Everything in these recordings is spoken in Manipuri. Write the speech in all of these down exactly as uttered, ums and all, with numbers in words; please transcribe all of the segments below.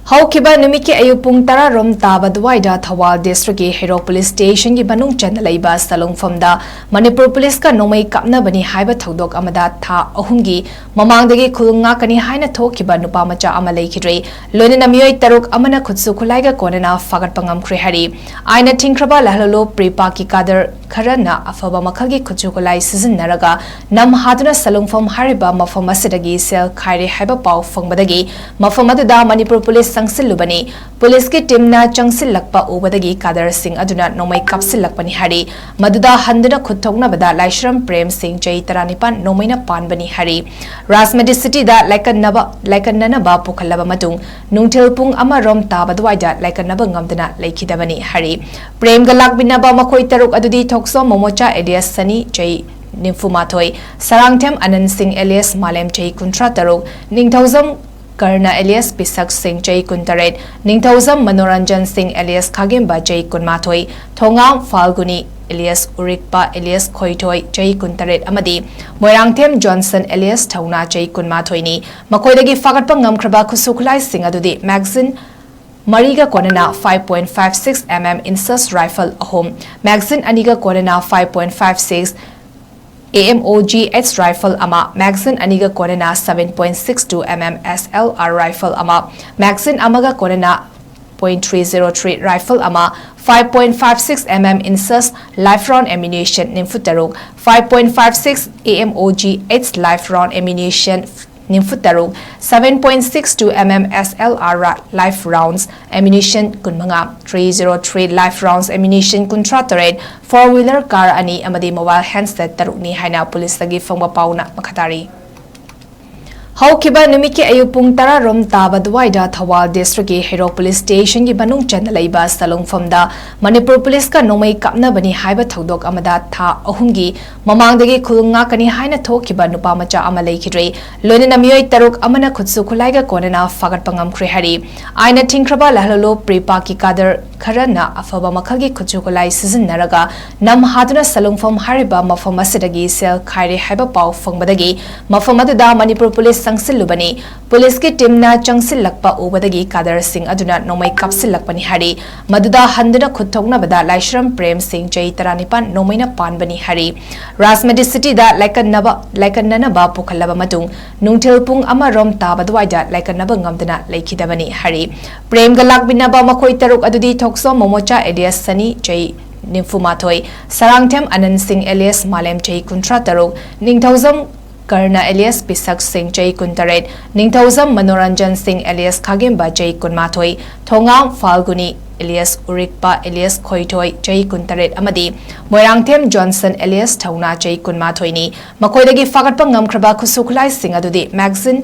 ꯍꯧꯈꯤꯕ ꯅꯨꯃꯤꯠꯀꯤ ꯑꯌꯨꯛ ꯄꯨꯡ ꯇꯔꯥ ꯔꯣꯝ ꯇꯥꯕ ꯑꯗꯨꯋꯥꯏꯗ ꯊꯧꯕꯥꯜ ꯗꯤꯁꯇ꯭ꯔꯤꯛꯀꯤ ꯍꯩꯔꯣꯛ ꯄꯨꯂꯤꯁ ꯁ꯭ꯇꯦꯁꯟꯒꯤ ꯃꯅꯨꯡ ꯆꯟꯅ ꯂꯩꯕ ꯁꯂꯨꯡꯐꯝꯗ ꯃꯅꯤꯄꯨꯔ ꯄꯨꯂꯤꯁꯀ ꯅꯣꯡꯃꯩ ꯀꯥꯞꯅꯕꯅꯤ ꯍꯥꯏꯕ ꯊꯧꯗꯣꯛ ꯑꯃꯗ ꯊꯥ ꯑꯍꯨꯝꯒꯤ ꯃꯃꯥꯡꯗꯒꯤ ꯈꯨꯜ ꯉꯥꯛꯀꯅꯤ ꯍꯥꯏꯅ ꯊꯣꯛꯈꯤꯕ ꯅꯨꯄꯥ ꯃꯆꯥ ꯑꯃ ꯂꯩꯈꯤꯗ꯭ꯔꯦ꯫ ꯂꯣꯏꯅꯅ ꯃꯤꯑꯣꯏ ꯇꯔꯨꯛ ꯑꯃꯅ ꯈꯨꯠꯁꯨ ꯈꯨꯠꯂꯥꯏꯒ ꯀꯣꯟꯅꯅ ꯐꯥꯒꯠꯄ ꯉꯝꯈ꯭ꯔꯦ ꯍꯥꯏꯔꯤ꯫ ꯑꯥꯏꯟꯅ ꯊꯤꯡꯈ꯭ꯔꯕ ꯂꯍꯂꯣꯂꯨꯞ ꯄ꯭ꯔꯤꯄꯥꯛꯀꯤ ꯀꯥꯗꯔ ꯈꯔꯅ ꯑꯐꯕ ꯃꯈꯜꯒꯤ ꯈꯨꯠꯁꯨ ꯈꯨꯠꯂꯥꯏ ꯁꯤꯖꯤꯟꯅꯔꯒ ꯅꯝ ꯍꯥꯗꯨꯅ ꯁꯂꯨꯡꯐꯝ ꯍꯥꯏꯔꯤꯕ ꯃꯐꯝ ꯑꯁꯤꯗꯒꯤ ꯁꯦꯜ ꯈꯥꯏꯔꯦ ꯍꯥꯏꯕ ꯄꯥꯎ ꯐꯪꯕꯗꯒꯤ ꯃꯐꯝ ꯑꯗꯨꯗ ꯃꯅꯤꯄꯨꯔ ꯄꯨꯂꯤꯁ ꯆꯪꯁꯤꯜꯂꯨꯕꯅꯤ꯫ ꯄꯨꯂꯤꯁꯀꯤ ꯇꯤꯝꯅ ꯆꯪꯁꯤꯜꯂꯛꯄ ꯎꯕꯗꯒꯤ ꯀꯥꯗꯔꯁꯤꯡ ꯑꯗꯨꯅ ꯅꯣꯡꯃꯩ ꯀꯥꯞꯁꯤꯜꯂꯛꯄꯅꯤ ꯍꯥꯏꯔꯤ꯫ ꯃꯗꯨꯗ ꯍꯟꯗꯨꯅ ꯈꯨꯠ ꯊꯣꯛꯅꯕꯗ ꯂꯥꯏꯁ꯭ꯔꯝ ꯄ꯭ꯔꯦꯝ ꯁꯤꯡ, ꯆꯍꯤ ꯇꯔꯥꯅꯤꯄꯥꯟ, ꯅꯣꯡꯃꯩꯅ ꯄꯥꯟꯕꯅꯤ ꯍꯥꯏꯔꯤ꯫ ꯔꯥꯖꯃꯗꯤ ꯁꯤꯇꯤꯗ ꯂꯥꯏꯀꯠꯅꯕ, ꯂꯥꯏꯀꯠꯅꯅꯕ ꯄꯨꯈꯠꯂꯕ ꯃꯇꯨꯡ ꯅꯨꯡꯊꯤꯜ ꯄꯨꯡ ꯑꯃ ꯔꯣꯝ ꯇꯥꯕ ꯑꯗꯨꯋꯥꯏꯗ ꯂꯥꯏꯀꯠꯅꯕ ꯉꯝꯗꯅ ꯂꯩꯈꯤꯗꯕꯅꯤ ꯍꯥꯏꯔꯤ꯫ ꯄ꯭ꯔꯦꯝꯒ ꯂꯥꯛꯃꯤꯟꯅꯕ ꯃꯈꯣꯏ ꯇꯔꯨꯛ ꯑꯗꯨꯗꯤ ꯊꯣꯛꯆꯣꯝ ꯃꯣꯃꯣꯆꯥ ꯑꯦꯂꯤꯌꯥꯁ ꯁꯅꯤ, ꯆꯍꯤ ꯅꯤꯐꯨ ꯃꯥꯊꯣꯏ, ꯁꯔꯥꯡꯊꯦꯝ ꯑꯅꯟ ꯁꯤꯡ ꯑꯦꯂꯤꯌꯥꯁ ꯃꯥꯂꯦꯝ, ꯆꯍꯤ ꯀꯨꯟꯊ꯭ꯔꯥ ꯇꯔꯨꯛ, ꯅꯤꯡꯊꯧꯖꯝ ꯀꯔꯅ ꯑꯦꯂꯤꯌꯥꯁ ꯄꯤꯁꯛ ꯁꯤꯡ, ꯆꯍꯤ ꯀꯨꯟꯇꯔꯦꯠ, ꯅꯤꯡꯊꯧꯖꯝ ꯃꯅꯣꯔꯟꯖꯟ ꯁꯤꯡ ꯑꯦꯂꯤꯌꯥꯁ ꯈꯥꯒꯦꯝꯕ, ꯆꯍꯤ ꯀꯨꯟꯃꯥꯊꯣꯏ, ꯊꯣꯉꯥꯝ ꯐꯥꯜꯒꯨꯅꯤ ꯑꯦꯂꯤꯌꯥꯁ ꯎꯔꯤꯛꯄ ꯑꯦꯂꯤꯌꯥꯁ ꯈꯣꯏꯊꯣꯏ, ꯆꯍꯤ ꯀꯨꯟꯇꯔꯦꯠ ꯑꯃꯗꯤ ꯃꯣꯏꯔꯥꯡꯊꯦꯝ ꯖꯣꯟꯁꯟ ꯑꯦꯂꯤꯌꯥꯁ ꯊꯧꯅꯥ, ꯆꯍꯤ ꯀꯨꯟꯃꯥꯊꯣꯏꯅꯤ꯫ ꯃꯈꯣꯏꯗꯒꯤ ꯐꯥꯒꯠꯄ ꯉꯝꯈ꯭ꯔꯕ ꯈꯨꯠꯁꯨ ꯈꯨꯠꯂꯥꯏꯁꯤꯡ ꯑꯗꯨꯗꯤ ꯃꯦꯒꯥꯖꯤꯟ ꯃꯔꯤꯒ ꯀꯣꯟꯅꯅ five point five six M M INSUS rifle ꯑꯍꯨꯝ, ꯃꯦꯒꯥꯖꯤꯟ ꯑꯅꯤꯒ ꯀꯣꯟꯅꯅ five point five six AMOG H rifle ꯑꯃ, ꯃꯦꯒꯥꯖꯤꯟ ꯑꯅꯤꯒ ꯀꯣꯟꯅꯅ seven point six two M M SLR rifle ꯑꯃ, ꯃꯦꯒꯥꯖꯤꯟ ꯑꯃꯒ ꯀꯣꯟꯅꯅ point three zero three rifle ꯑꯃ, five point five six M M INSUS live round ammunition ꯅꯤꯐꯨ ꯇꯔꯨꯛ, five point five six AMOG H live round ammunition ꯅꯤꯐꯨ ꯇꯔꯨꯛ, seven point six two M M SLR live rounds ammunition ꯀꯨꯟꯃꯉꯥ, three zero three live rounds ammunition ꯀꯨꯟꯊ꯭ꯔꯥ ꯇꯔꯦꯠ, four wheeler car ꯑꯅꯤ ꯑꯃꯗꯤ mobile handset ꯇꯔꯨꯛꯅꯤ ꯍꯥꯏꯅ ꯄꯨꯂꯤꯁꯇꯒꯤ ꯐꯪꯕ ꯄꯥꯎꯅ ꯃꯈꯥ ꯇꯥꯔꯤ꯫ ꯍꯧꯈꯤꯕ ꯅꯨꯃꯤꯠꯀꯤ ꯑꯌꯨꯛ ꯄꯨꯡ ꯇꯔꯥ ꯔꯣꯝ ꯇꯥꯕ ꯑꯗꯨꯋꯥꯏꯗ ꯊꯧꯕꯥꯜ ꯗꯤꯁꯇ꯭ꯔꯤꯛꯀꯤ ꯍꯩꯔꯣꯛ ꯄꯨꯂꯤꯁ ꯁ꯭ꯇꯦꯁꯟꯒꯤ ꯃꯅꯨꯡ ꯆꯟꯅ ꯂꯩꯕ ꯁꯂꯨꯡꯐꯝꯗ ꯃꯅꯤꯄꯨꯔ ꯄꯨꯂꯤꯁꯀ ꯅꯣꯡꯃꯩ ꯀꯥꯞꯅꯕꯅꯤ ꯍꯥꯏꯕ ꯊꯧꯗꯣꯛ ꯑꯃꯗ ꯊꯥ ꯑꯍꯨꯝꯒꯤ ꯃꯃꯥꯡꯗꯒꯤ ꯈꯨꯜ ꯉꯥꯛꯀꯅꯤ ꯍꯥꯏꯅ ꯊꯣꯛꯈꯤꯕ ꯅꯨꯄꯥ ꯃꯆꯥ ꯑꯃ ꯂꯩꯈꯤꯗ꯭ꯔꯦ꯫ ꯂꯣꯏꯅꯅ ꯃꯤꯑꯣꯏ ꯇꯔꯨꯛ ꯑꯃꯅ ꯈꯨꯠꯁꯨ ꯈꯨꯠꯂꯥꯏꯒ ꯀꯣꯟꯅꯅ ꯐꯥꯒꯠꯄ ꯉꯝꯈ꯭ꯔꯦ ꯍꯥꯏꯔꯤ꯫ ꯑꯥꯏꯟꯅ ꯊꯤꯡꯈ꯭ꯔꯕ ꯂꯍꯂꯣꯂꯨꯞ ꯄ꯭ꯔꯤꯄꯥꯛꯀꯤ ꯀꯥꯗꯔ ꯈꯔꯅ ꯑꯐꯕ ꯃꯈꯜꯒꯤ ꯈꯨꯠꯁꯨ ꯈꯨꯠꯂꯥꯏ ꯁꯤꯖꯤꯟꯅꯔꯒ ꯅꯝ ꯍꯥꯗꯨꯅ ꯁꯂꯨꯡꯐꯝ ꯍꯥꯏꯔꯤꯕ ꯃꯐꯝ ꯑꯁꯤꯗꯒꯤ ꯁꯦꯜ ꯈꯥꯏꯔꯦ ꯍꯥꯏꯕ ꯄꯥꯎ ꯐꯪꯕꯗꯒꯤ ꯃꯐꯝ ꯑꯗꯨꯗ ꯃꯅꯤꯄꯨꯔ ꯄꯨꯂꯤꯁ ꯆꯪꯁꯤꯜꯂꯨꯕꯅꯤ꯫ ꯄꯨꯂꯤꯁꯀꯤ ꯇꯤꯝꯅ ꯆꯪꯁꯤꯜꯂꯛꯄ ꯎꯕꯗꯒꯤ ꯀꯥꯗꯔ ꯁꯤꯡ ꯑꯗꯨꯅ ꯅꯣꯡꯃꯩ ꯀꯥꯞꯁꯤꯜꯂꯛꯄꯅꯤ ꯍꯥꯏꯔꯤ꯫ ꯃꯗꯨꯗ ꯍꯟꯗꯨꯅ ꯈꯨꯠ ꯊꯣꯛꯅꯕꯗ ꯂꯥꯏꯁ꯭ꯔꯝ ꯄ꯭ꯔꯦꯝ ꯁꯤꯡ, ꯆꯍꯤ ꯇꯔꯥꯅꯤꯄꯥꯟ, ꯅꯣꯡꯃꯩꯅ ꯄꯥꯟꯕꯅꯤ ꯍꯥꯏꯔꯤ꯫ ꯔꯥꯖꯃꯗꯤ ꯁꯤꯇꯤꯗ ꯂꯥꯏꯀꯠꯅꯕ, ꯂꯥꯏꯀꯠꯅꯅꯕ ꯄꯨꯈꯠꯂꯕ ꯃꯇꯨꯡ ꯅꯨꯡꯊꯤꯜ ꯄꯨꯡ ꯑꯃ ꯔꯣꯝ ꯇꯥꯕ ꯑꯗꯨꯋꯥꯏꯗ ꯂꯥꯏꯀꯠꯅꯕ ꯉꯝꯗꯅ ꯂꯩꯈꯤꯗꯕꯅꯤ ꯍꯥꯏꯔꯤ꯫ ꯄ꯭ꯔꯦꯝꯒ ꯂꯥꯛꯃꯤꯟꯅꯕ ꯃꯈꯣꯏ ꯇꯔꯨꯛ ꯑꯗꯨꯗꯤ ꯊꯣꯛꯆꯣꯝ ꯃꯣꯃꯣꯆꯥ alias ꯁꯅꯤ, ꯆꯍꯤ ꯅꯤꯐꯨ ꯃꯥꯊꯣꯏ, ꯁꯔꯥꯡꯊꯦꯝ ꯑꯅꯟ ꯁꯤꯡ alias ꯃꯥꯂꯦꯝ, ꯆꯍꯤ ꯀꯨꯟꯊ꯭ꯔꯥ ꯇꯔꯨꯛ, ꯅꯤꯡꯊꯧꯖꯝ ꯀꯔꯅ alias ꯄꯤꯁꯛ ꯁꯤꯡ, ꯆꯍꯤ ꯀꯨꯟꯇꯔꯦꯠ, ꯅꯤꯡꯊꯧꯖꯝ ꯃꯅꯣꯔꯟꯖꯟ ꯁꯤꯡ alias ꯈꯥꯒꯦꯝꯕ, ꯆꯍꯤ ꯀꯨꯟꯃꯥꯊꯣꯏ, ꯊꯣꯉꯥꯝ ꯐꯥꯜꯒꯨꯅꯤ alias ꯎꯔꯤꯛꯄ alias ꯈꯣꯏꯊꯣꯏ, ꯆꯍꯤ ꯀꯨꯟꯇꯔꯦꯠ ꯑꯃꯗꯤ ꯃꯣꯏꯔꯥꯡꯊꯦꯝ ꯖꯣꯟꯁꯟ alias ꯊꯧꯅꯥ, ꯆꯍꯤ ꯀꯨꯟꯃꯥꯊꯣꯏꯅꯤ꯫ ꯃꯈꯣꯏꯗꯒꯤ ꯐꯥꯒꯠꯄ ꯉꯝꯈ꯭ꯔꯕ ꯈꯨꯠꯁꯨ ꯈꯨꯠꯂꯥꯏꯁꯤꯡ ꯑꯗꯨꯗꯤ magazine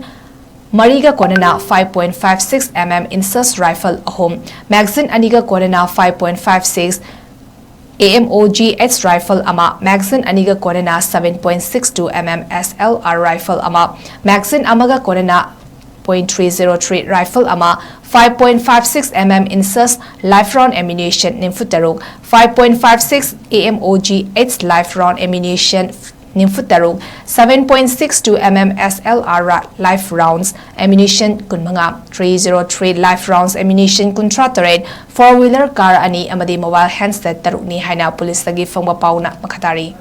ꯃꯔꯤꯒ ꯀꯣꯟꯅꯅ five point five six MM INSUS rifle ꯑꯍꯨꯝ, magazine ꯑꯅꯤꯒ ꯀꯣꯟꯅꯅ five point five six AMOG H rifle ꯑꯃ, magazine ꯑꯅꯤꯒ ꯀꯣꯟꯅꯅ seven point six two MM SLR rifle ꯑꯃ, magazine ꯑꯃꯒ ꯀꯣꯟꯅꯅ point three zero three rifle ꯑꯃ, five point five six MM INSUS live round ammunition ꯅꯤꯐꯨ ꯇꯔꯨꯛ, five point five six AMOG H live round ammunition ꯅꯤꯐꯨ ꯇꯔꯨꯛ, seven point six two MM SLR live rounds ammunition ꯀꯨꯟꯃꯉꯥ, three zero three live rounds ammunition ꯀꯨꯟꯊ꯭ꯔꯥ ꯇꯔꯦꯠ, four wheeler car ꯑꯅꯤ ꯑꯃꯗꯤ mobile handset ꯇꯔꯨꯛꯅꯤ ꯍꯥꯏꯅ ꯄꯨꯂꯤꯁꯇꯒꯤ ꯐꯪꯕ ꯄꯥꯎꯅ ꯃꯈꯥ ꯇꯥꯔꯤ꯫